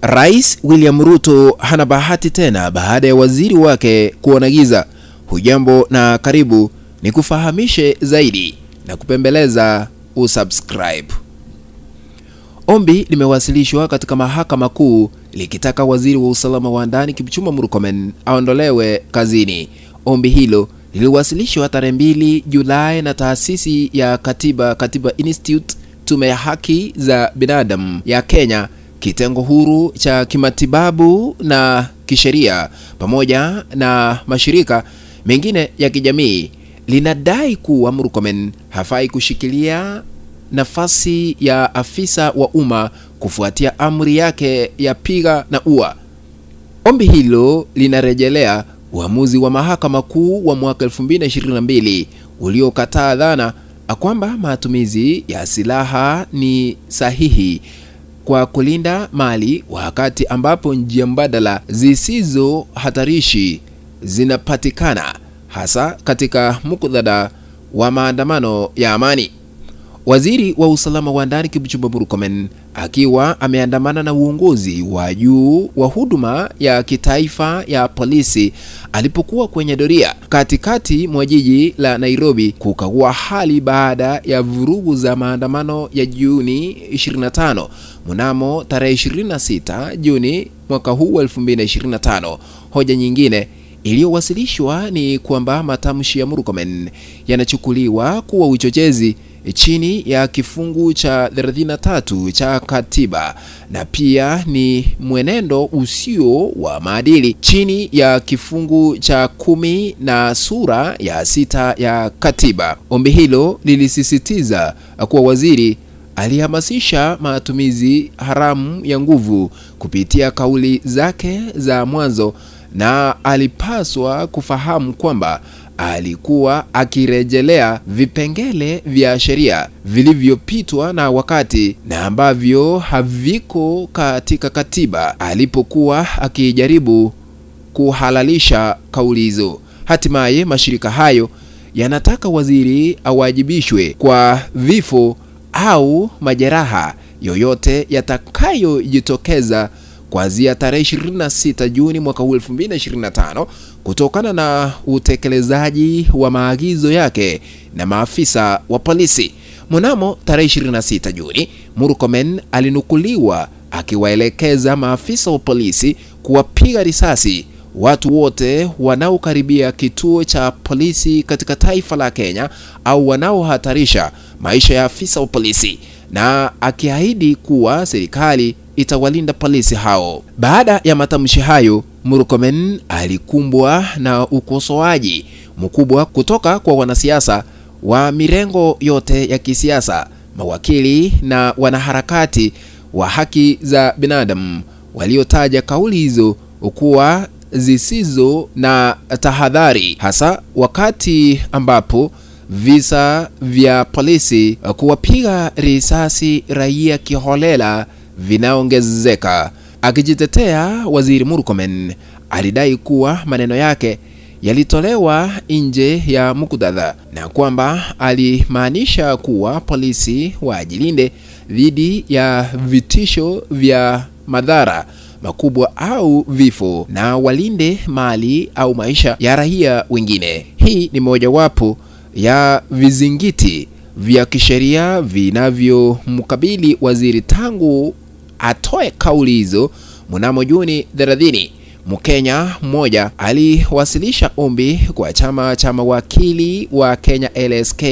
Rais William Ruto hana bahati tena baada ya waziri wake kuona giza. Hujambo na karibu, nikufahamishe zaidi na kupembeleza usubscribe. Ombi limewasilishwa katika mahakama kuu likitaka waziri wa usalama wa ndani Kipchumba Murkomen aondolewe kazini. Ombi hilo liliwasilishwa tarehe 2 Julai na taasisi ya Katiba Institute, tume ya haki za binadamu ya Kenya, kitengo huru cha kimatibabu na kisheria, pamoja na mashirika mengine ya kijamii. Linadai kuwa Murkomen hafai kushikilia nafasi ya afisa wa umma kufuatia amri yake ya piga na ua. Ombi hilo linarejelea uamuzi wa mahakama kuu wa mwaka 2022 uliokataa dhana kwamba matumizi ya silaha ni sahihi kwa kulinda mali wakati ambapo njia mbadala zisizo hatarishi zinapatikana, hasa katika muktadha wa maandamano ya amani. Waziri wa usalama wa ndani Kipchumba Murkomen akiwa ameandamana na uongozi wa juu wa huduma ya kitaifa ya polisi alipokuwa kwenye doria katikati mwa jiji la Nairobi kukagua hali baada ya vurugu za maandamano ya Juni 25 mnamo tarehe 26 Juni mwaka huu 2025. Hoja nyingine iliyowasilishwa ni kwamba matamshi ya Murkomen yanachukuliwa kuwa uchochezi chini ya kifungu cha 33 cha katiba na pia ni mwenendo usio wa maadili chini ya kifungu cha 10 na sura ya 6 ya katiba. Ombi hilo lilisisitiza kuwa waziri alihamasisha matumizi haramu ya nguvu kupitia kauli zake za mwanzo na alipaswa kufahamu kwamba alikuwa akirejelea vipengele vya sheria vilivyopitwa na wakati na ambavyo haviko katika katiba alipokuwa akijaribu kuhalalisha kauli hizo. Hatimaye mashirika hayo yanataka waziri awajibishwe kwa vifo au majeraha yoyote yatakayojitokeza kuanzia tarehe 26 Juni mwaka 2025 kutokana na utekelezaji wa maagizo yake na maafisa wa polisi. Mnamo tarehe 26 Juni, Murkomen alinukuliwa akiwaelekeza maafisa wa polisi kuwapiga risasi watu wote wanaokaribia kituo cha polisi katika taifa la Kenya au wanaohatarisha maisha ya afisa wa polisi, na akiahidi kuwa serikali itawalinda polisi hao. Baada ya matamshi hayo, Murkomen alikumbwa na ukosoaji mkubwa kutoka kwa wanasiasa wa mirengo yote ya kisiasa, mawakili na wanaharakati wa haki za binadamu waliotaja kauli hizo kuwa zisizo na tahadhari, hasa wakati ambapo visa vya polisi kuwapiga risasi raia kiholela vinaongezeka. Akijitetea, waziri Murkomen alidai kuwa maneno yake yalitolewa nje ya muktadha na kwamba alimaanisha kuwa polisi wajilinde dhidi ya vitisho vya madhara makubwa au vifo na walinde mali au maisha ya raia wengine. Hii ni mojawapo ya vizingiti vya kisheria vinavyomkabili waziri tangu atoe kauli hizo mnamo Juni 30. Mkenya mmoja aliwasilisha ombi kwa chama cha mawakili wa Kenya LSK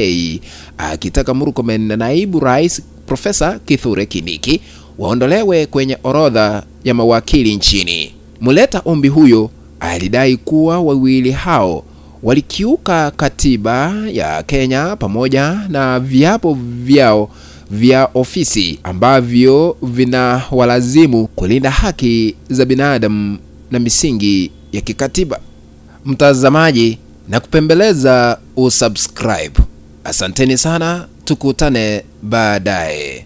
akitaka Murkomen na naibu rais Profesa Kithure Kindiki waondolewe kwenye orodha ya mawakili nchini. Muleta ombi huyo alidai kuwa wawili hao walikiuka katiba ya Kenya pamoja na viapo vyao vya ofisi ambavyo vinawalazimu kulinda haki za binadamu na misingi ya kikatiba. Mtazamaji, na kupembeleza usubscribe. Asanteni sana, tukutane baadaye.